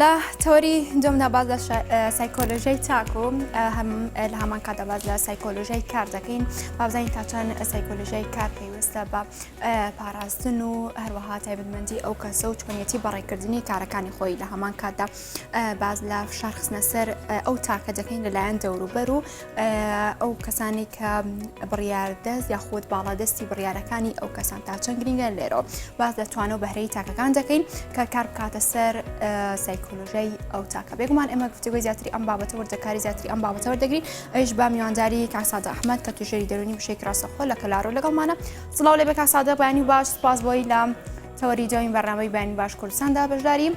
لە تەوەری دووەمدا باس لە سایکۆلۆژیای تاک و هەم لە هەمان کاتدا باس لە سایکۆلۆژیای کار دەکەین بابزانین تا چەند سایکۆلۆژیای کار پەیوەستە بە پاراستن و هەروەها تایبەتمەندی ئەو کەسە و چۆنیەتی بەڕێکردنی کارەکانی خۆی لە هەمان کاتدا باس لە فشار خستنە سەر ئەو تاکە دەکەین لەلایەن دەوروبەر و ئەو کەسانی کە بڕیاردەست یاخود باڵادەستی بڕیارەکانی ئەو کەسان تا چەند گرنگە لێرەوە باس لە توانە و بەهرەی تاکەکان دەکەین کە کار بکاتە سەر سایکۆلۆژیای ئەو تاکە بێگومان ئێمە گفتوگۆی زیاتری ئەم بابەتە وردەکاری زیاتری ئەم بابەتە وەردەگرین ئەویش بە میوانداری کاک سادە ئەحمەد کە توێژەری دەروونی بەشێکی ڕاستەوخۆ لە کەلارۆ لەگەڵمانە سڵاو لێ بێ کاک سادە بەیانی باش سوپاس بۆی لە تەوەری دوایین بەرنامەی بەیانی باش کوردستاندا بەشداری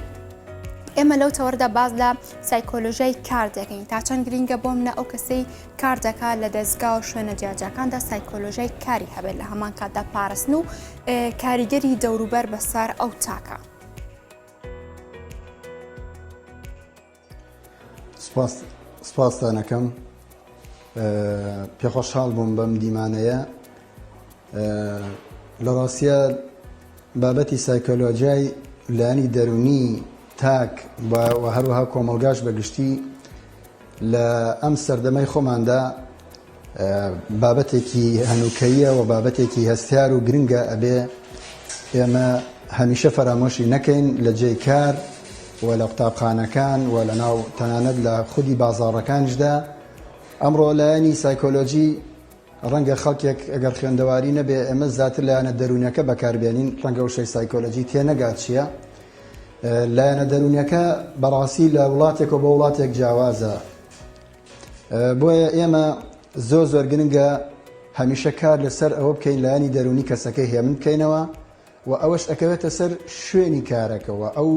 ئێمە لەو تەوەردا باس لە سایکۆلۆژیای کار دەکەین تا چەند گرینگە بۆ منە ئەو کەسەی کار دەکات لە دەزگا و شوێنە جیاجیاکاندا سایکۆلۆژیای کاری هەبێت لە هەمان کاتدا پارستن و کاریگەری دەوروبەر بەسەر ئەو تاکە. سپاستان ئەکەم پێخۆشحاڵ بووم بەم دیمانەیە لە ڕاستە بابەتی سایکۆلۆژیای لایەنی دەرونی تاک و هەروەها کۆمەڵگاش بە گشتی لە ئەم سەردەمەی خۆماندا بابەتێکی هەنووکەییە و بابەتێکی هەستیار و گرنگە ئەبێ ئێمە هەمیشە فەرامۆشی نەکەین لە جێی کار و لە قوتابخانەکان و لە ناو تەنانەت لە خودی بازاڕەکانیشدا ئەمڕۆ لایەنی سایکۆلۆژی ڕەنگە خەڵکێک ئەگەر خوێندەواری نەبێ ئێمە زیاتر لایەنە دەروونەکە بەکاربێنین ڕەنگە وشەی سایکۆلۆژی تێنەگات چییە لایەنە دەروونەکە بەڕاستی لە وڵاتێکەوە بۆ وڵاتێک جیاوازە بۆیە ئێمە زۆر زۆر گرنگە هەمیشە کار لەسەر ئەوە بکەین لایەنی دەروونی کەسەکەی هێمن بکەینەوە و ئەوەش ئەکەوێتە سەر شوێنی کارەکەوە ئەو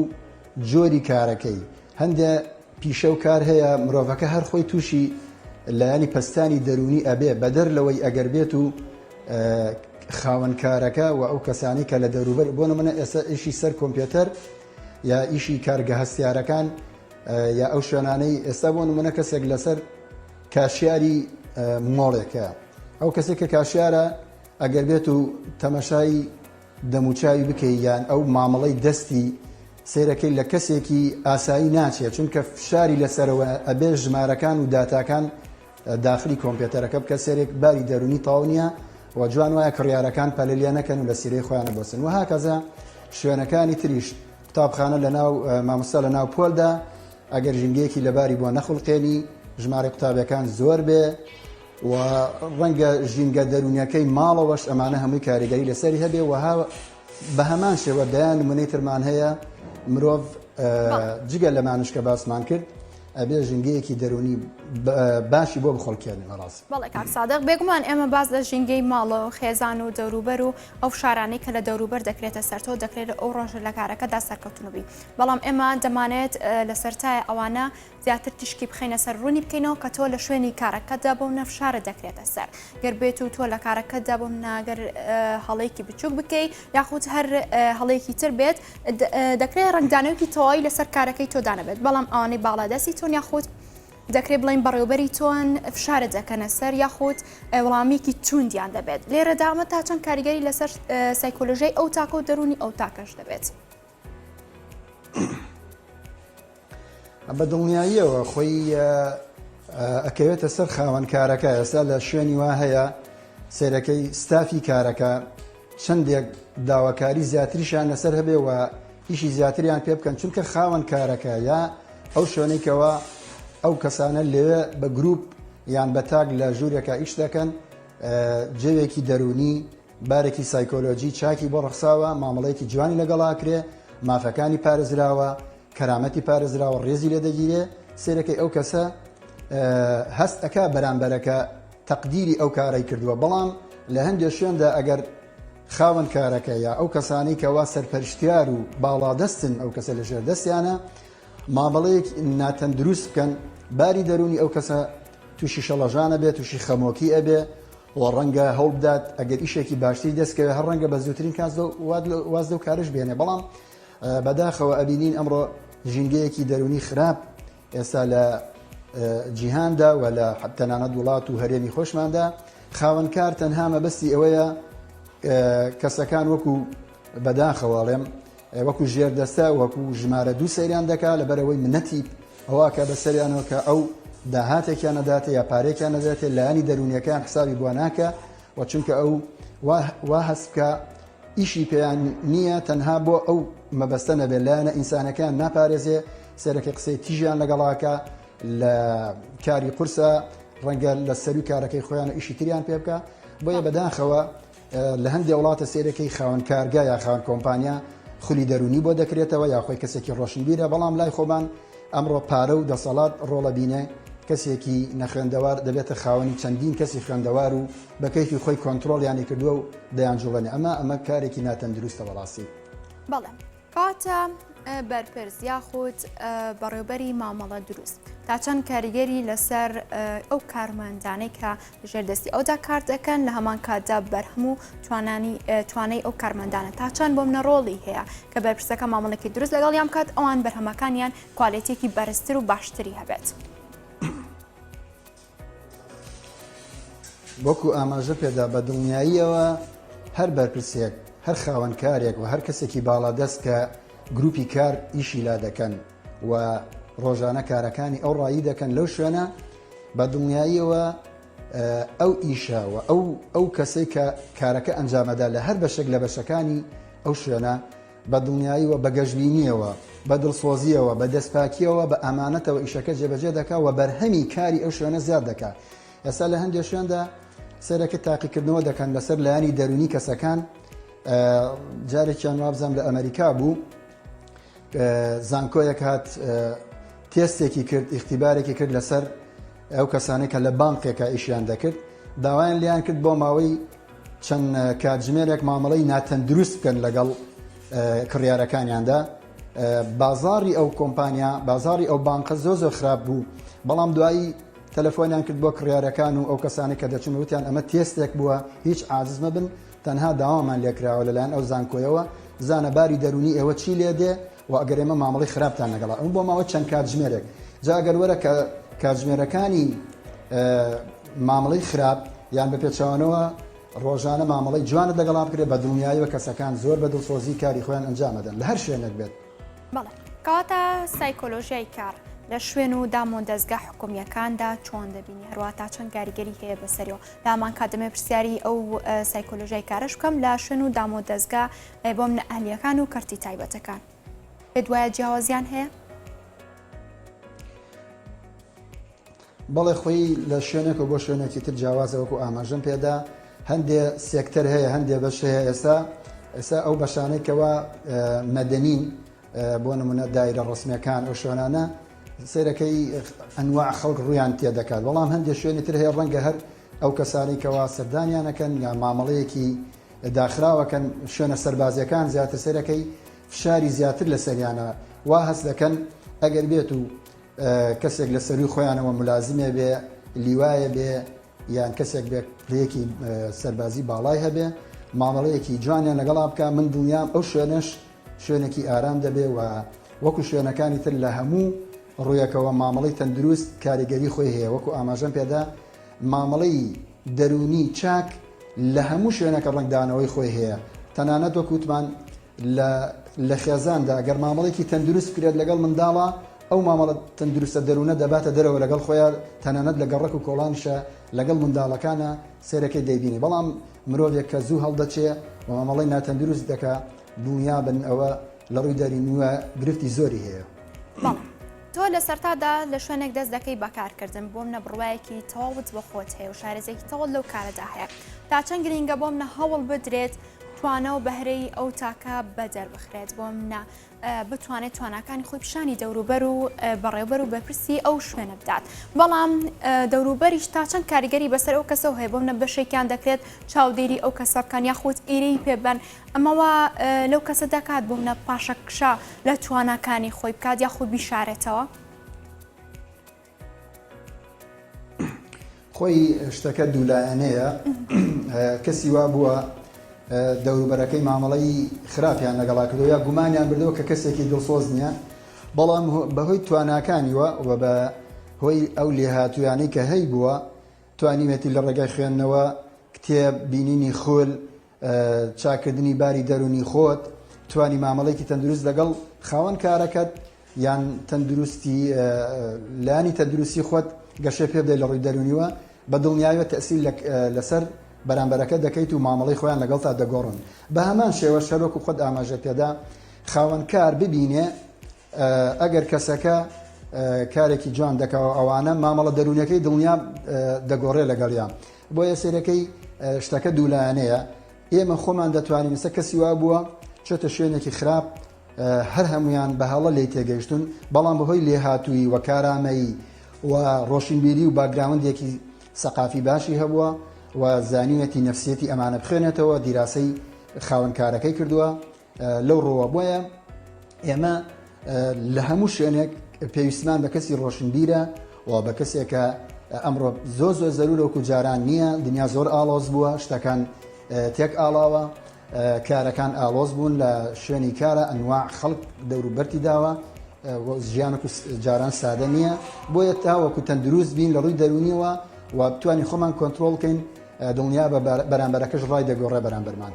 جۆری کارەکەی هەندێ پیشە و کار هەیە مرۆڤەکە هەر خۆی تووشی لایەنی پەستانی دەروونی ئەبێ بەدەر لەوەی ئەگەر بێت و خاوەن کارەکە و ئەو کەسانی کە لە دەوروبەر بۆ نمونە ئێستا ئیشی سەر کۆمپیوتەر یا ئیشی کارگە هەستیارەکان یا ئەو شوێنانەی ئێستا بۆ نمونە کەسێک لەسەر کاشیاری مۆڵێکە ئەو کەسێک کە کاشیارە ئەگەر بێت و تەمەشای دەموچاوی بکەی یان ئەو مامەڵەی دەستی سەیرەکەی لە کەسێکی ئاسایی ناچێت چونکە فشاری لەسەرەوە ئەبێ ژمارەکان و داتاکان داخلی کۆمپیوتەرەکە بکە سەرێک باری دەرونی تەواو نییە و جوان وایە کڕیارەکان پەلە لێ نەکەن و لە سیرەی خۆیانە بەسن و هاکەزا شوێنەکانی تریش قوتابخانە لە ناو مامۆستا لە ناو پۆلدا ئەگەر ژینگەیەکی لەباری بۆ نەخوڵقێنی ژمارەی قوتابیەکان زۆر بێ و ڕەنگە ژینگە دەروونیەکەی ماڵەوەش ئەمانە هەمووی کاریگەری لەسەری هەبێ وها بە هەمان شێوە دەیان نمونەی ترمان هەیە مرۆڤ جگە لەمانش کە باسمان کرد ئەبێ ژینگەیەکی دەروونی باشی بۆ بخۆڵکێنن بەڕاست. بەڵێ کاک سادق بێگومان ئێمە باس لە ژینگەی ماڵ و خێزان و دەوروبەر و ئەو فشارانەی کە لە دەوروبەر دەکرێتە سەر تۆ دەکرێت ئەو ڕۆژە لە کارەکەدا سەرکەوتن بی بەڵام ئێمە دەمانێت لە سەرتای ئەوانە زیاتر تیشکی بخەینە سەر ڕوونی بکەینەوە کە تۆ لە شوێنی کارەکەتدا بۆ منە فشارت دەکرێتە سەر گەر بێت و تۆ لە کارەکەتدا بۆ منە گەر هەڵەیەکی بچووک بکەی یاخود هەر هەڵەیەکی تر بێت دەکرێت ڕەنگدانەوەکی تەواوی لەسەر کارەکەی تۆ دانەبێت بەڵام ئەوانەی باڵادەستی تۆن یاخود دەکرێت بڵین بەڕێوبەری تۆن فشارت دەکەنە سەر یاخود وەڵامێکی توندیان دەبێت لێرەدا ئەمە تا چەند کاریگەری لەسەر سایکۆلۆژیای ئەو تاکە و دەروونی ئەو تاکەش دەبێت. بە دڵنیاییەوە خۆی ئەکەوێتە سەر خاوەن کارەکە ئێستا لە شوێنی وا هەیە سێرەکەی ستافی کارەکە چەندێک داواکاری زیاتریشیان لەسەر هەبێ و ئیشی زیاتریان پێ بکەن چونکە خاوەن کارەکە یا ئەو شوێنێکەوە ئەو کەسانە لەوێ بە گروپ یان بە تاک لە ژوورێکە ئیش دەکەن جەوێکی دەرونی بارێکی سایکۆلۆجی چاکی بۆ ڕەخساوە، مامەڵەیەکی جوانی لەگەڵا ئەکرێ، مافەکانی پارێزراوە، کەرامەتی پارێزراوە، ڕێزی لێ دەگیرێ، سەیرەکەی ئەو کەسە هەست ئەکا بەرامبەرەکە تەقدیری ئەو کارەی کردووە، بەڵام لە هەندێ شوێندا ئەگەر خاوەن کارەکە یا ئەو کەسانەی کەوا سەرپەرشتیار و باڵادەستن ئەو کەسە لەژێر دەستیانە مامەڵەیەک ناتەندروست بکەن باری دەروونی ئەو کەسە تووشی شەڵەژان ئەبێ، تووشی خەمۆکی ئەبێ و ڕەنگە هەوڵبدات ئەگەر ئیشێکی باشتری دەستکەوێت هەر ڕەنگە بە زووترین کات واز لەو کارش بێنێ بەڵام بەداخەوە ئەبینین ئەمڕۆ ژینگەیەکی دەرونی خراپ ئێستا لە جیهاندا و لە تەنانەت وڵات و هەرێمی خۆشماندا خاوەنکار تەنها مەبەستی ئەوەیە کەسەکان وەکو بەداخەوەڵێم. وەکو ژێردەستە وەکو ژمارە دوو سەیریان دەکا لەبەرئەوەی منەتی ئەوە ئەکا بەسەریانەوە کە ئەو داهاتێکیان ئەداتێ یا پارەیەکیان ئەداتێ لایەنی دەروونیەکەیان حسابی بۆ ناکا و چونکە ئەو وا هەست بکا ئیشی پێیان نییە تەنها بۆ ئەو مەبەستە نەبێت لایەنە ئینسانەکەیان ناپارێزێ سەرەکە قسەی تیژیان لەگەڵاکە لە کاری قورسە ڕەنگە لە سەروی کارەکەی خۆیان ئیشی تریان پێ بکە بۆیە بەداخەوە لە هەندێ وڵاتە سەیرەکەی خاوەن کارگا یا خاوەن کۆمپانیا خولی دەروونی بۆ دەکرێتەوە یا خۆی کەسێکی ڕۆشنبیرە بەڵام لای خۆمان ئەمڕۆ پارە و دەسەڵات ڕۆڵە بینێ کەسێکی نەخوێندەوار دەبێتە خاوەنی چەندین کەسی خوێندەوار و بە کەیفی خۆی کۆنترۆڵیانی کردووە و دەیانجوڵێنێ ئەمە ئەمە کارێکی ناتەندروستە بەڕاستی. بەڵێ کەواتە بەرپرس یاخود بەڕێوبەری مامەڵە دروست تا چەند کاریگەری لەسەر ئەو کارمەندانەی کە ژێر دەستی ئەودا کار دەکەن لە هەمان کاتدا بەرهەم و توانانی توانای ئەو کارمەندانە تا چەند بۆ منە ڕۆڵی هەیە کە بەرپرسەکە مامەڵێکی دروست لەگەڵیان بکات ئەوان بەرهەمەکانیان کوالێتیەکی بەرزتر و باشتری هەبێت. وەکو ئاماژە پێدا بە دڵنیاییەوە هەر بەرپرسێک، هەر خاوەن کارێک و هەر کەسێکی باڵادەست کە گروپی کار ئیشی لا دەکەن و ڕۆژانە کارەکانی ئەو ڕایی دەکەن لەو شوێنە بە دڵنیاییەوە ئەو ئیشە و ئەو ئەو کەسەی کە کارەکە ئەنجامەدا لە هەر بەشێک لە بەشەکانی ئەو شوێنە بە دڵنیاییوە، بە گەشبینییەوە، بە دڵسۆزییەوە، بە دەستپاکییەوە، بە ئامانەتەوە ئیشەکە جێبەجێ دەکا و بەرهەمی کاری ئەو شوێنە زیاد دەکا. ئێستا لە هەندێ شوێندا سەیرەکە تاقیکردنەوە دەکەن لەسەر لایەنی دەروونی کەسەکان، جارێکیان وابزانم لە ئەمەریکا بوو، زانکۆیەک هات تێستێکی کرد، ئیختیبارێکی کرد لەسەر ئەو کەسانەی کە لە بانقێکا ئیشیان دەکرد، داوایان لێیان کرد بۆ ماوەی چەند کاتژمێرێک مامەڵەی ناتەندروست بکەن لەگەڵ کڕیارەکانیاندا. بازاڕی ئەو کۆمپانیا، بازاڕی ئەو بانقە زۆر زۆر خراپ بوو، بەڵام دوایی تەلەفۆنیان کرد بۆ کڕیارەکان و ئەو کەسانەی کە دەچن وتیان ئەمە تێستێک بووە، هیچ عاجز مەبن، تەنها داوامان لێکراوە لەلایەن ئەو زانکۆیەوە بزانە باری دەروونی ئێوە چی لێدێ و ئەگەر ئێمە مامەڵەی خراپتان لەگەڵا ئەم بۆ ماوەی چەند کاتژمێرێک جا ئەگەر وەرە کە کاتژمێرەکانی مامەڵەی خراپ یان بە پێچەوانەوە ڕۆژانە مامەڵەی جوانت لەگەڵا بکرێت بە دڵنیاییەوە کەسەکان زۆر بە دڵسۆزی کاری خۆیان ئەنجام ئەدەن لە هەر شوێنێک بێت. بەڵێ کەواتە سایکۆلۆژیای کار لە شوێن و دام و دەزگا حکومییەکاندا چۆن دەبینی هەروەها تا چەند کاریگەری هەیە بەسەریەوە لە هەمان کات دەمەوێت پرسیاری ئەو سایکۆلۆژیای کارەش بکەم لە شوێن و دام و دەزگا بۆ منە ئەهلیەکان و کەرتی تایبەتەکان پێت وایە جیاوازیان هەیە؟ بەڵێ خۆی لە شوێنێک و بۆ شوێنێکی تر جیاوازە وەکو ئاماژەم پێدا هەندێ سێکتەر هەیە هەندێ بەش هەیە ئێستا ئێستا ئەو بەشانەی کەوا مەدەنین بۆ نمونە دایرە ڕسمیەکان ئەو شوێنانە سەیرەکەی ئەنواع خەڵک ڕویان تێ دەکات بەڵام هەندێک شوێنی تر هەیە ڕەنگە هەر ئەو کەسانی کەوا سەردانیانەکەن یا مامەڵەیەکی داخراوەکەن شوێنە سەربازیەکان زیاتر سەیرەکەی فشاری زیاتر لەسەریانە وا هەست دەکەن ئەگەر بێت و کەسێک لە سەروی خۆیانەوە ملازمێ بێ لیوایە بێ یان کەسێک بێ پلەیەکی سەربازی باڵای هەبێ مامەڵەیەکی جوانیان لەگەڵا بکە من دڵنیام ئەو شوێنەش شوێنێکی ئارام دەبێ و وەکو شوێنەکانی تر لە هەموو ڕوویەکەوە مامەڵەی تەندروست کاریگەری خۆی هەیە وەکو ئاماژەم پێدا مامەڵەی دەروونی چاک لە هەموو شوێنەکە ڕەنگدانەوەی خۆی هەیە تەنانەت وەک وتمان لە لە خێزاندا گەر مامەڵێکی تەندروست بکرێت لەگەڵ منداڵا ئەو مامەڵە تەندروستە دەروونە دەباتە دەرەوە لەگەڵ خۆیان تەنانەت لە گەڕەک و کۆڵانیشە لەگەڵ منداڵەکانە سەیرەکەی دەیبینی بەڵام مرۆڤێک کە زوو هەڵدەچێ و مامەڵەی ناتەندروست دەکا دڵنیابن ئەوە لە ڕووی دەروونیوە گرفتی زۆری هەیە. بەڵێ تۆ لە سەرتادا لە شوێنێک دەست دەکەی بە کارکردن بۆ منە بڕوایەکی تەواوت بە خۆت هەیە و شارەزایەکی تەواو لەو کارەدا هەیە تا چەند گرینگە بۆ منە هەوڵ بدرێت توانا و بەهرەی ئەو تاکە بەدەر بخرێت بۆ منە بتوانێت تواناکانی خۆی پیشانی دەوروبەر و بەڕێوبەر و بەرپرسی ئەو شوێنە بدات بەڵام دەوروبەریش تا چەند کاریگەری بەسەر ئەو کەسەوە هەیە بۆ منە بەشێکیان دەکرێت چاودێری ئەو کەسە بکەن یاخود ئیرەی پێبەن ئەمەوە لەو کەسە دەکات بۆ منە پاشەکشە لە تواناکانی خۆی بکات یاخود بیشارێتەوە؟ خۆی شتەکە دوولایەنەیە کەسی وا بووە دەوروبەرەکەی مامەڵەی خراپیان لەگەڵا کردو یا گومانیان بردەوە کە کەسێکی دڵسۆز نییە بەڵام بەهۆی تواناکانیوە و بە هۆی ئەو لێهاتویانەی کە هەی بووە توانیوێتی لە ڕێگای خوێندنەوە کتێب بینینی خول چاکردنی باری دەروونی خۆت. بتوانی مامەڵەیەکی تەندروست لەگەڵ خاوەن کارەکەت یان تەندروستی لایەنی تەندروستی خۆت گەشە پێ بدەیت لە ڕووی دەروونیوە بە دڵنیایەوە تەئسیر لەسەر بەرامبەرەکە دەکەیت و مامەڵەی خۆیان لەگەڵتا دەگۆڕن بە هەمان شێوەش هەروەکو خۆت ئاماژەت پێدا خاوەنکار ببینێ ئەگەر کەسەکە کارێکی جوان دەکەوە ئەوانە مامەڵە دەروونەکەی دڵنیا دەگۆڕێ لەگەڵیان بۆیە سێرەکەی شتەکە دوولایەنەیە ئێمە خۆمان دەتوانین سە کەسی وا بووە چۆتە شوێنێکی خراپ هەر هەمویان بە هەڵە لێی تێگەیشتون بەڵام بەهۆی لێهاتوویی و کارامەیی و ڕۆشنبیری و background ێکی سەقافی باشی هەبووە و زانیویەتی نەفسیەتی ئەمانە بخوێنێتەوە دیراسەی خاوەن کارەکەی کردووە لەو ڕووە بۆیە ئێمە لە هەموو شوێنێک پێویستمان بە کەسی ڕۆشنبیرە و بە کەسێکە ئەمڕۆ زۆر زۆر زەرورە وەکو جاران نییە دنیا زۆر ئاڵۆز بووە شتەکان تێک ئاڵاوە کارەکان ئاڵۆز بوون لە شوێنی کارە ئەنواع خەڵک دەوروبەرتی داوە ژیان وەکو جاران سادە نییە بۆیە تاوەکو تەندروست بین لە ڕووی دەرونیەوە و بتوانین خۆمان کۆنترۆڵ بکەین دڵنیا بە بەرامبەرەکەش ڕای دەگۆڕێ بەرامبەرمان.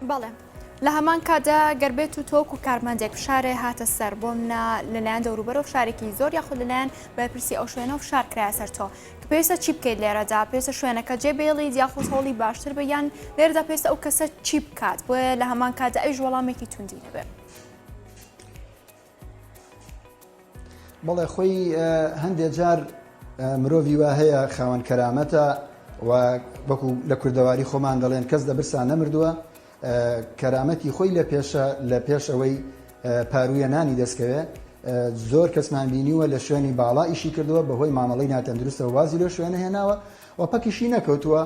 بەڵێ لە هەمان کاتدا گەر بێت و تۆ وەکو کارمەندێک فشارێ هاتە سەر بۆ منە لەلایەن دەوروبەرەوە فشارێکی زۆر یاخود لەلایەن بەرپرسی ئەو شوێنەوە فشار کرایە سەر تۆ کە پێویستە چی بکەیت لێرەدا پێویستە شوێنەکە جێ بێڵیت یاخود هەوڵی باشتر بە یان لێرەدا پێویستە ئەو کەسە چی بکات بۆیە لە هەمان کاتدا ئەویش وەڵامێکی توندی نەبێت. بەڵێ خۆی هەندێ جار مرۆڤی وا هەیە خاوەن کەرامەتە و وەکو لە کوردەواری خۆمان دەڵێن کەس لە برسا نەمردووە کەرامەتی خۆی لە پێشە لە پێش ئەوەی پارویە نانی دەستکەوێ زۆر کەسمان بینیوە لە شوێنی باڵا ئیشی کردووە بەهۆی مامەڵەی ناتەندروستەوە وازی لەو شوێنە هێناوە و پەکیشی نەکەوتووە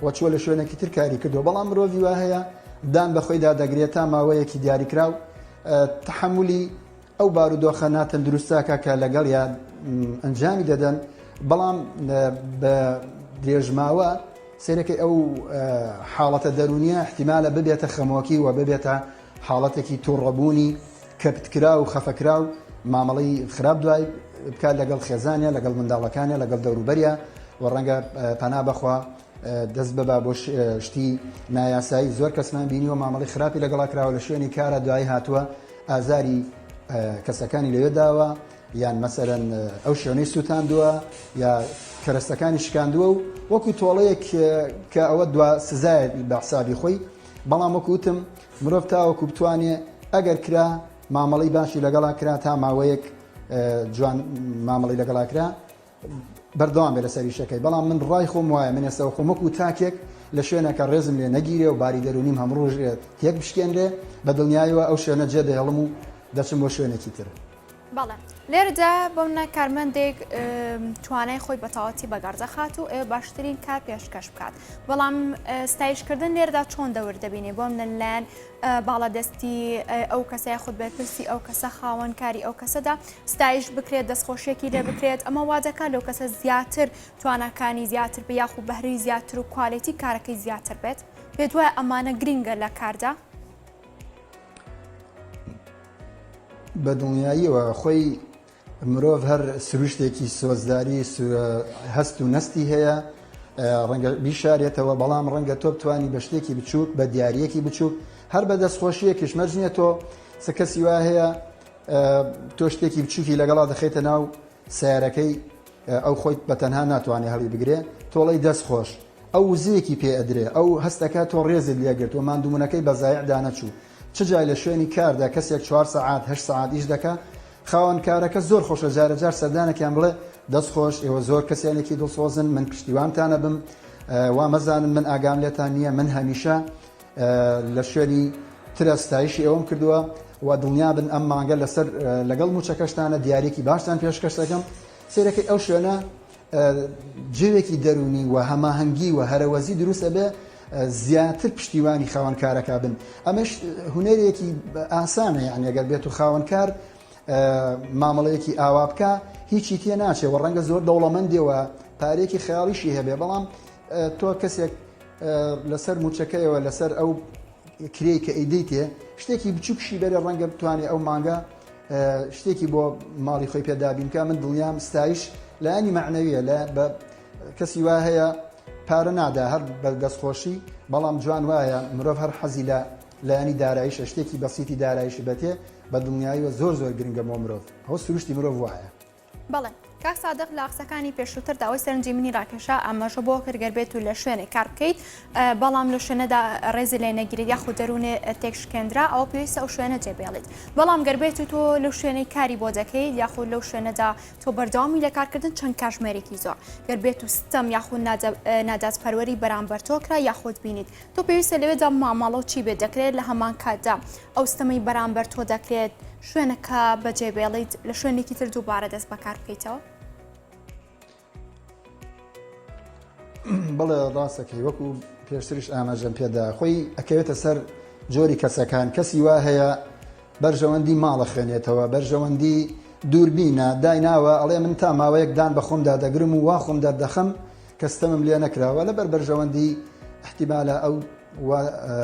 و چووە لە شوێنێکی تر کاری کردووە بەڵام مرۆڤی وا هەیە دان بە خۆیدا دەگرێت تا ماوەیەکی دیاریکراو تەحەمولی ئەو بارودۆخە ناتەندروستاکە کە لەگەڵیا ئەنجامی دەدەن بەڵام بە درێژماوە سەیرەکەی ئەو حاڵەتە دەروونیە احتیمالە ببێتە خەمۆکی و ببێتە حاڵەتێکی تووڕەبوونی کەپتکراو و خەفەکراو مامەڵەی خراپ دوای بکات لەگەڵ خێزانیا لەگەڵ منداڵەکانیا لەگەڵ دەوروبەریا و ڕەنگە پەنا بەخوا دەست ببا بۆ شتی نایاسایی زۆر کەسمان بینیوە مامەڵی خراپی لەگەڵا کراوە لە شوێنی کارە دوایی هاتووە ئازاری کەسەکانی لەوێ داوە یان مەسەلەن ئەو شوێنەی سووتاندووە یا کەرەستەکانی شکاندووە و وەکو تۆڵەیەک کە ئەوە دوا سزایە بە حسابی خۆی بەڵام وەکو وتم مرۆڤ تاوەکو بتوانێ ئەگەر کرا مامەڵەی باشی لەگەڵا کرا تا ماوەیەک جوان مامەڵی لەگەڵا کرا بەردەوام بێ لەسەر ئیشەکەی بەڵام من ڕای خۆم وایە من ئێستا خۆم وەکو تاکێک لە شوێنەکە ڕێزم لێ نەگیرێ و باری دەروونیم هەموو ڕۆژێ تێک بشکێنرێ بە دڵنیایەوە ئەو شوێنە جێ دەهێڵم و دەچم بۆ شوێنێکی تر. بەڵێ لێرەدا بۆمنە کارمەندێک توانای خۆی بەتەواوەتی بەگەڕ دەخات و ئەوێ باشترین کار پێشکەش بکات بەڵام ستایشکردن لێرەدا چۆن دەور دەبینێ بۆم لەلایەن باڵادەستی ئەو کەسە یاخود بەرپرسی ئەو کەسە خاوەن کاری ئەو کەسەدا ستایش بکرێت دەستخۆشیەکی لێ بکرێت ئەمە وا دەکات لەو کەسە زیاتر تواناکانی زیاتر بێ یاخود بەهرەی زیاتر و quality کارەکەی زیاتر بێت پێت وایە ئەمانە گرینگە لە کاردا؟ بە دڵنیاییەوە خۆی مرۆڤ هەر سروشتێکی سۆزداری هەست و نەستی هەیە ڕەنگە بیشارێتەوە بەڵام ڕەنگە تۆ بتانی بە شتێکی بچووک بە دیارەکی بچووک هەر بە دەستخۆشیەکیش مەرج نییە تۆ سە کەسی وا هەیە تۆ شتێکی بچووکی لەگەڵا دەخەیتە ناو سیارەکەی ئەو خۆی بە تەنها ناتوانێت هەڵی بگرێ تۆڵەی دەست خۆش ئەو وزەیەکی پێ ئەدرێ ئەو هەستەکە تۆ ڕێزت لێگرت و ماندوومونەکەی بە زایع دانەچوو چ جای لە شوێنی کاردا کەسێک چوار سەعات هەشت سەعات ئیش دەکا خاوەن کارەکە زۆر خۆشە جارە جار سەردانەکیان بڵێ دەست خۆش ئێوە زۆر کەسێنێکی دڵسۆزن من پشتیوانتان ئەبم وا مەزانن من ئاگام لێتان نییە من هەمیشە لە شوێنی ترە ستایشی ئێوەم کردووە و دڵنیابن ئەم مانگە لەسەر لەگەڵ موچەکەشتانە دیارێکی باشتان پێشکەش دەکەم سەیرەکەی ئەو شوێنە جەوێکی دەروونی و هەماهەنگی و هەرەوەزی دروست ئەبێ زیاتر پشتیوانی خاوەنکارەکە بن ئەمەش هونەرێکی ئاسانە یعنی ئەگەر بێت و خاوەنکار مامەڵەیەکی ئاوا بکە هیچی تێ ناچێ و ڕەنگە زۆر دەوڵەمەندێەوە پارێکی خەیاڵیشی هەبێ بەڵام تۆ کەسێک لەسەر موچەکەیەوە لەسەر ئەو کرێی کە ئەیدەیتێ شتێکی بچووکشی بەرێ ڕەنگە بتوانێ ئەو مانگە شتێکی بۆ ماڵی خۆی پێ دابین بکا من دڵنیام ستایش لایەنی مەعنەویە لە بە کەسی وا هەیە پارە نادا هەر بە دەستخۆشی بەڵام جوان وایە مرۆڤ هەر حەزی لە. لایەنی داراییشە شتێکی بەسیتی داراییشی بەتێ بە دڵنیاییەوە زۆر زۆر گرنگە بۆ مرۆڤ ئەوە سروشتی مرۆڤ وایە. بەڵێ کاک سادق لە قسەکانی پێشووتردا ئەوەی سەرنجی منی ڕاکێشا ئاماژە بۆ کرد گەر بێت و لە شوێنێک کار بکەیت بەڵام لە شوێنەدا ڕێزی لێ نەگیرێت یاخود دەروونێ تێکشکێنرا ئەوە پێویستە ئەو شوێنە جێبێڵیت بەڵام گەر بێت و تۆ لەو شوێنەی کاری بۆ دەکەیت یاخود لەو شوێنەدا تۆ بەردەوامی لە کارکردن چەند کاژمێرێکی زۆر گەر بێت و ستەم یاخود نادادپەروەری بەرامبەر تۆ کرا یاخود بینیت تۆ پێویستە لەوێدا مامەڵە و چی بێت دەکرێت لە هەمان کاتدا ئەو ستەمەی بەرامبەر تۆ دەکرێت شوێنەکە بەجێ بێڵیت لە شوێنێکی تر دووبارە دەست بەکار بکەیتەوە؟ بەڵێ ڕاستەکەی وەکو پێشتریش ئاماژەم پێدا خۆی ئەکەوێتە سەر جۆری کەسەکان کەسی وا هەیە بەرژەوەندی ماڵە خوێنێتەوە بەرژەوەندی دووربینە دایناوە ئەڵێ من تا ماوەیەک دان بە خۆمدا دەگرم و وا خۆم دەردەخەم کە ستەمم لێ نەکراوە لەبەر بەرژەوەندی احتیمالە ئەو وا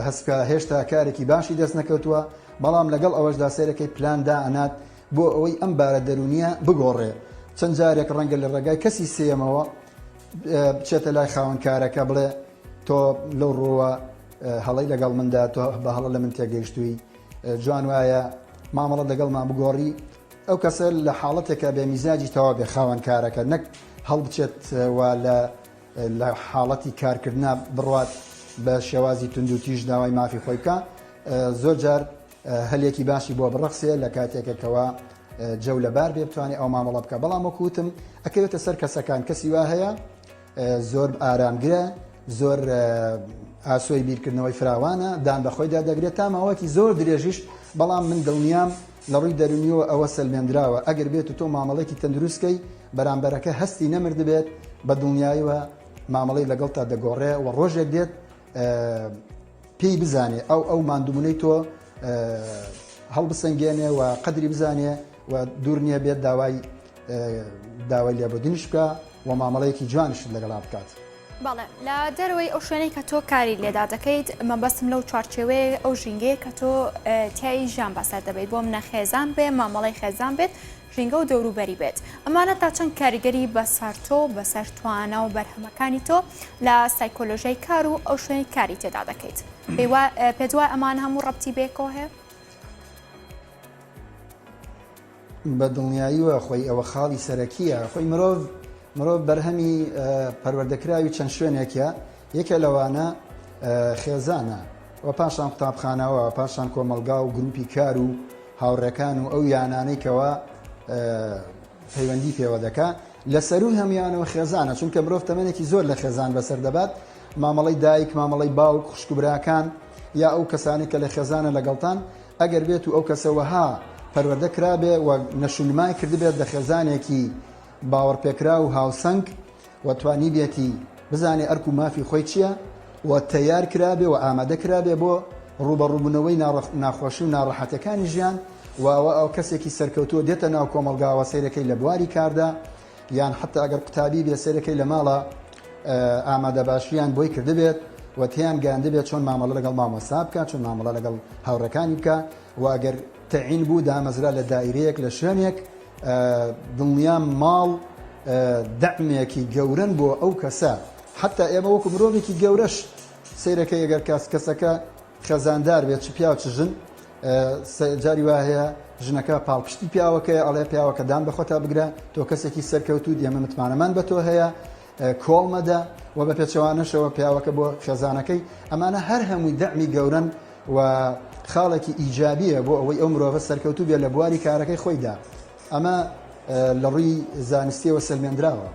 هەست بکا هێشتا کارێکی باشی دەست نەکەوتووە بەڵام لەگەڵ ئەوەشدا سەیرەکەی پلان دائەنات بۆ ئەوەی ئەم بارە دەروونیە بگۆڕێ چەند جارێک ڕەنگە لە ڕێگای کەسی سێیەمەوە بچێتە لای خاوەن کارەکە بڵێ تۆ لەو ڕووە هەڵەی لەگەڵ مندا تۆ بە هەڵە لە من تێگەیشتووی جوان وایە مامەڵە لەگەڵمان بگۆڕی ئەو کەسە لە حاڵەتێکە بێ میزاجی تەواو بێ خاوەن کارەکە نەک هەڵبچێت و لە لە حاڵەتی کارکردنا بڕوات بە شێوازی توندوتیژ داوای مافی خۆی بکا زۆر جار هەلێکی باشی بۆ بڕەخسێ لە کاتێکە کەوا جەو لەبار بێ بتوانێت ئەو مامەڵە بکە بەڵام وەکو وتم ئەکەوێتە سەر کەسەکان کەسی وا هەیە زۆر ئارامگرە زۆر ئاسۆی بیرکردنەوەی فراوانە دان بە خۆیدا دەگرێت تا ماوەکی زۆر درێژیش بەڵام من دڵنیام لە ڕووی دەرونیەوە ئەوە سەلمێندراوە ئەگەر بێت و تۆ مامەڵێکی تەندروستکەی بەرامبەرەکە هەستی نەمردبێت بە دڵنیایەوە مامەڵەی لەگەڵتا دەگۆڕێ و ڕۆژێک دێت پێی بزانێ ئەو ئەو ماندووبوونەی تۆ هەڵبسەنگێنێ و قەدری بزانێ و دوور نییە بێت داوای داوای لێبوردنیش بکە و مامەڵەیەکی جوانیشت لەگەڵا بکات. بەڵێ لە دەرەوەی ئەو شوێنەی کە تۆ کاری لێدا دەکەیت مەبەستم لەو چوارچێوەیە ئەو ژینگەیە کە تۆ تیایی ژیان بەسەر دەبەیت بۆ منە خێزان بێ مامەڵەی خێزان بێت ژینگە و دەوروبەری بێت ئەمانە تا چەند کاریگەری بەسەر تۆ بەسەر توانا و بەرهەمەکانی تۆ لە سایکۆلۆژیای کار و ئەو شوێنی کاری تێدا دەکەیت پێت وایە ئەمانە هەموو ڕەبتی بێکەوە هەیە؟ بە دڵنیاییەوە خۆی ئەوە خاڵی سەرەکییە خۆی مرۆڤ مرۆڤ بەرهەمی پەروەردەکراوی چەند شوێنێکە یەکێ لەوانە خێزانە و پاشان قوتابخانەوە پاشان کۆمەڵگا و گروپی کار و هاوڕێکان و ئەو یانانەی کەوا پەیوەندی پێوە دەکا لە سەروو هەمویانەوە خێزانە چونکە مرۆڤ تەمەنێکی زۆر لە خێزان بەسەر دەبات مامەڵەی دایک مامەڵەی باوک خوشک و براکان یا ئەو کەسانی کە لە خێزانە لەگەڵتان ئەگەر بێت و ئەو کەسە وەها پەروەردە کرابێ و نەشونمای کردبێت لە خێزانێکی باوەڕپێکراو و هاوسەنگ و توانیبێتی بزانێ ئەرک و مافی خۆی چییە و تەیار کرابێ و ئامادە کرابێ بۆ ڕووبەڕووبوونەوەی ناخۆشی و ناڕەحەتیەکانی ژیان و ئەوە ئەو کەسێکی سەرکەوتووە دێتە ناو کۆمەڵگاوە سەیرەکەی لە بواری کاردا یان حتا ئەگەر قوتابی بێ سەیرەکەی لە ماڵە ئامادەباشیان بۆی کردبێت و تێیان گەیاندبێت چۆن مامەڵە لەگەڵ مامۆستا بکات چۆن مامەڵە لەگەڵ هاوڕێکانی بکە و ئەگەر تەعین بوو دامەزرا لە دایرەیەک لە شوێنێک دڵنیام ماڵ دەعمێکی گەورەن بۆ ئەو کەسە حتا ئێمە وەکو مرۆڤێکی گەورەش سەیرەکەی ئەگەر کاس کەسەکە خێزاندار بێت چ پیاو چ ژن جاری وا هەیە ژنەکە پاڵپشتی پیاوەکەی ئەڵێ پیاوەکە دان بەخۆتا بگرە تۆ کەسێکی سەرکەوتوو ئێمە متمانەمان بە تۆ هەیە کۆڵ مەدە و بە پێچەوانەشەوە پیاوەکە بۆ خێزانەکەی ئەمانە هەر هەمووی دەعمی گەورەن و خاڵێکی ئیجابیە بۆ ئەوەی ئەو مرۆڤە سەرکەوتوو بێت لە بواری کارەکەی خۆیدا ئەمە لە ڕووی زانستیەوە سەلمێندراوە.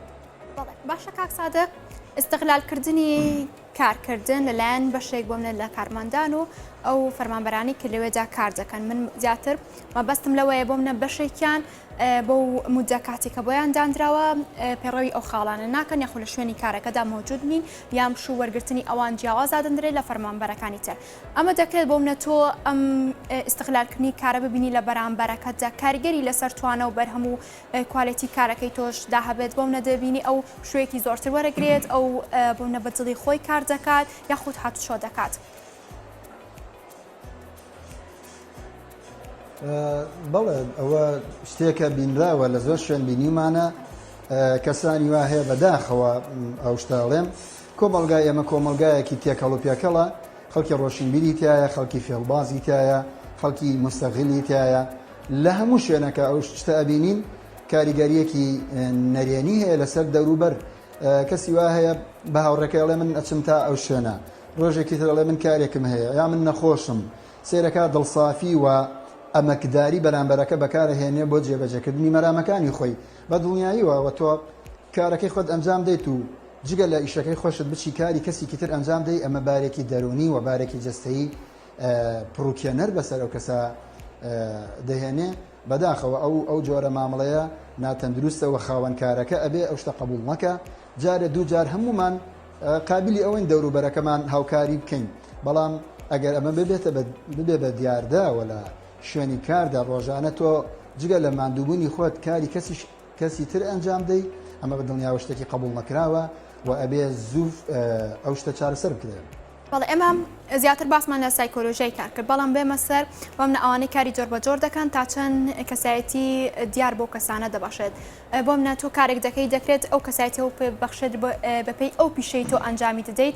باشە کاک سادق ئیستغلالکردنی کارکردن لەلایەن بەشێک بۆ منە لە کارمەندان و ئەو فەرمانبەرانی کە لەوێدا کار دەکەن من زیاتر مەبەستم لەوەیە بۆ منە بەشێکیان بۆ مودە کاتی کە بۆیان دانراوە پەیڕەوی ئەو خاڵانە ناکەن یاخود لە شوێنی کارەکەدا مەوجود نین یان پشوو وەرگرتنی ئەوان جیاواز دادەندرێت لە فەرمانبەرەکانی تر ئەمە دەکرێت بۆ منە تۆ ئەم ئیستغلالکردنی کارە ببینی لە بەرامبەرەکەتدا کاریگەری لەسەر توانە و بەرهەم و کوالێتی کارەکەی تۆش دا هەبێت بۆ منە دەبینی ئەو پشوویەکی زۆرتر وەرەگرێت ئەو بۆ منە بە دڵی خۆی کار دەکات یاخود هاتوچۆ دەکات. بەڵێ ئەوە شتێکە بینراوە لە زۆر شوێن بینیمانە کەسانی وا هەیە بەداخەوە ئەو شتاڵێم کۆمەڵگای ئێمە کۆمەڵگایەکی تێکەڵ و پێکەڵە. خەڵکی ڕۆشنبیری تیایە، خەڵکی فێڵبازی تیایە، خەڵکی موستەغیلی تیایە، لە هەموو شوێنەکە ئەو شتە ئەبینین کاریگەریەکی نەرێنی هەیە لەسەر دەوروبەر. کەسی وا هەیە بە هاوڕێکەی ئەڵێ من ئەچم تا ئەو شوێنە، ڕۆژێکی تر ئەڵێ من کارێکم هەیە یا من نەخۆشم، سەیرەکا دڵسافی و ئەمەکداری بەرامبەرەکە بەکارئەهێنێ بۆ جێبەجێکردنی مەرامەکانی خۆی بە دڵنیاییەوە وە تۆ کارەکەی خۆت ئەنجام دەیت و جگە لە ئیشەکەی خۆشت بچی کاری کەسیکی تر ئەنجام دەی ئەمە بارێکی دەروونی و بارێکی جەستەیی پڕوکێنەر بەسەر ئەو کەسە دەهێنێ بەداخەوە ئەو ئەو جۆرە مامەڵەیە ناتەندروستە و خاوەن کارەکە ئەبێ ئەو شتە قبوڵ نەکا جارێ دوو جار هەموومان قابلی ئەوەین دەوروبەرەکەمان هاوکاری بکەین بەڵام ئەگەر ئەمە ببێتە ببێ بە دیاردە وە لە شوێنی کاردا ڕۆژانە تۆ جگە لە ماندووبوونی خۆت کاری کەسیش کەسی تر ئەنجام دەی ئەمە بە دڵنیاوە شتێکی قبوڵ نەکراوە و ئەبێ زوو ئەو شتە چارەسەر بکرێت. بەڵێ ئێمە زیاتر باسمان لە سایکۆلۆژیای کار کرد بەڵام بێمە سەر بەمنە ئەوانەی کاری جۆر بە جۆر دەکەن تا چەند کەسایەتی دیار بۆ کەسانە دەبەخشێت بۆ منە تۆ کارێک دەکەی دەکرێت ئەو کەسایەتیەوە پێ ببەخشێت بەپێی ئەو پیشەی تۆ ئەنجامی دەدەیت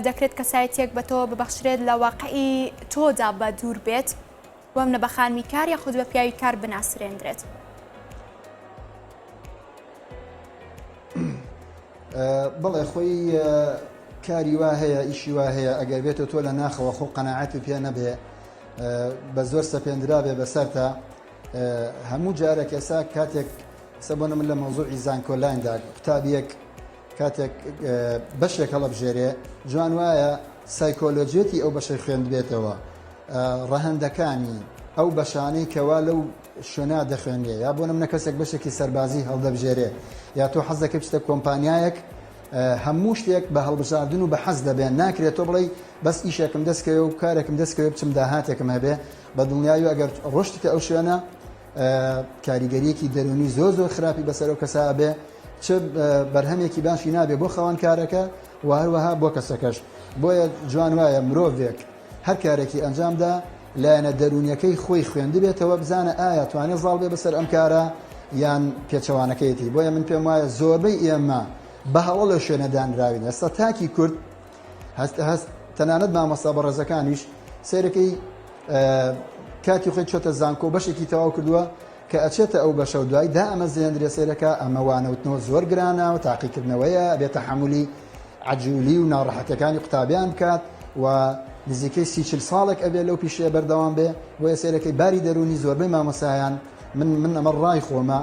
دەکرێت کەسایەتیەک بە تۆ ببەخشرێت لە واقعی تۆدا بە دوور بێت بۆ منە بە خانمی کار یاخود بە پیاوی کار بناسرێندرێت. بەڵێ خۆی کاری وا هەیە ئیشی وا هەیە ئەگەر بێتە تۆ لە ناخەوە خۆ قەنەعەتی پێ نەبێ بە زۆر سەپێندرابێ بەسەرتا هەموو جارێک ئێسا کاتێک سە بۆ من لە مەوزوعی زانکۆلایندا قوتابیەک کاتێک بەشێک هەڵەبژێرێ جوان وایە سایکۆلۆجیەتی ئەو بەشەی خوێندبێتەوە ڕەهەندەکانی ئەو بەشانەی کەوا لەو شوێنا دەخوێنرێ یا بۆ نمونە کەسێک بەشێکی سەربازی هەڵدەبژێرێ یا تۆ حەز دەکەی بچیتە کۆمپانیایەک هەموو شتێک بە هەڵبژاردن و بە حەز دەبێ ناکرێت تۆ بڵێی بەس ئیشێکم دەستکەوێ و کارێکم دەستکەوێ بچم داهاتێکم هەبێ بە دڵنیایی ئەگەر ڕۆشتیتە ئەو شوێنە کاریگەریەکی دەرونی زۆر زۆر خراپی بەسەر ئەو کەسە ئەبێ چ بەرهەمێکی باشی نابێ بۆ خاوەن کارەکە و هەروەها بۆ کەسەکەش بۆیە جوان وایە مرۆڤێک هەر کارێکی ئەنجامدا لایەنە دەروونیەکەی خۆی خوێندبێتەوە بزانە ئایا توانێ زاڵ بێ بەسەر ئەم کارە یان پێچەوانەکەیەتی بۆیە من پێم وایە زۆربەی ئێمە بە هەڵە لە شوێنە دانراوین ئێستا تاکی کورد هەست هەست تەنانەت مامۆستا بەڕێزەکانیش سەیرەکەی کاتی خۆی چۆتە زانکۆ بەشێکی تەواو کردووە کە ئەچێتە ئەو بەشە و دوای دا ئەمە زێندرێ سەیرەکە ئەمە وانەوتنەوە زۆر گرانە و تاقیکردنەوەیە ئەبێت تەحەمولی عەجولی و ناڕەحەتەکانی قوتابیان بکات و نزیکەی 30 ساڵێک ئەبێ لەو پیشەیە بەردەوام بێ بۆیە سەیرەکەی باری دەروونی زۆربەی مامۆسایان من من ئەمە ڕای خۆمە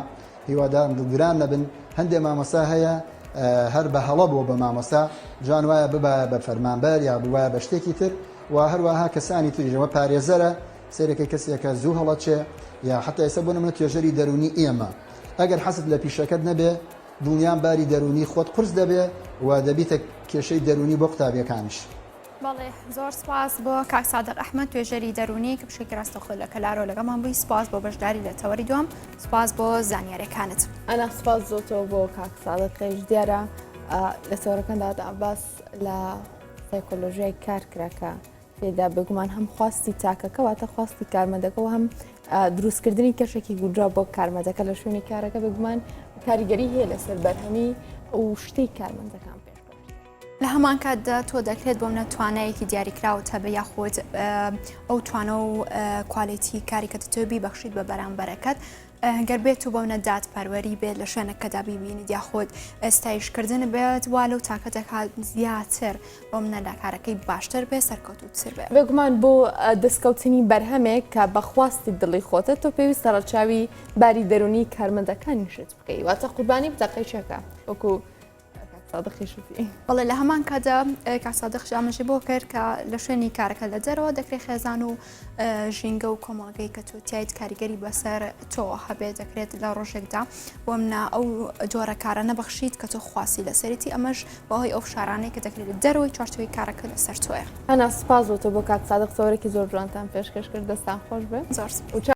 هیوادارم دڵگران نەبن هەندێ مامۆستا هەیە هەر بە هەڵە بووە بە مامۆستا جوان وایە ببایە بە فەرمانبەر یا ببایە بە شتێکی تر و هەروەها کەسانی تریش ئەوە پارێزەرە سەیرەکەی کەسێکە زوو هەڵەچێ یا حتا ئێستا بۆ نمونە توێژەری دەروونی ئێمە ئەگەر حەزت لە پیشەکەت نەبێ دڵنیام باری دەروونی خۆت قورس دەبێ و دەبیتە کێشەی دەروونی بۆ قوتابیەکانیش. بەڵێ زۆر سپاس بۆ کاک سادق ئەحمەد توێژەری دەروونی کە بشێکی ڕاستەوخۆ لە کەلارۆ لەگەڵمان بووی سپاس بۆ بەشداری لە تەوەری دووەم سپاس بۆ زانیاریەکانت. ئەنا سپاس زۆر تۆ بۆ کاک سادقیش دیارە لە تەوەرەکاندا باس لە سایکۆلۆژیای کار کرا کە تێدا بێگومان هەم خواستی تاکەکە واتە خواستی کارمەندەکە و هەم دروستکردنی کەشێکی گونجاو بۆ کارمەندەکە لە شوێنی کارەکە بێگومان کاریگەری هەیە لەسەر بەرهەمی و شتەی کارمەندەکان پێش لە هەمان کاتدا تۆ دەکرێت بۆ منە توانایەکی دیاریکراوت هەبێ یاخود ئەو توانا و quality کاری کە دەتەوێت بیبەخشیت بە بەرامبەرەکەت گەر بێت و بەونە دادپەروەری بێت لە شوێنەکەدا بیبینیت یاخود ستایشکردن بێت وا لەو تاکە دەکات زیاتر بۆ منە لە کارەکەی باشتر بێ سەرکەوتووتر بێ. بێگومان بۆ دەستکەوتنی بەرهەمێک کە بە خواستی دڵی خۆتە تۆ پێویستە ڕەچاوی باری دەروونی کارمەندەکانیشت بکەی واتە قوربانی بدە قەیچەکە وەکو بەڵێ لە هەمان کاتدا کاک سادقش ئاماژەی بۆ کرد کە لە شوێنی کارەکە لە دەرەوە دەکرێت خێزان و ژینگە و کۆمەڵگەی کە تۆ تیایت کاریگەری بەسەر تۆ هەبێت دەکرێت لە ڕۆژێکدا بۆ منە ئەو جۆرە کارە نەبەخشیت کە تۆ خواستی لەسەرێتی ئەمەش بەهۆی ئەو فشارانەی کە دەکرێت لە دەرەوەی چوارچێوەی کارەکە لەسەر تۆیە. هەنا سوپاس بۆ تۆ بۆ کاک سادق تەوەرێکی زۆر جوانتان پێشکەش کرد دەستان خۆش بێ. زۆر سوپاس.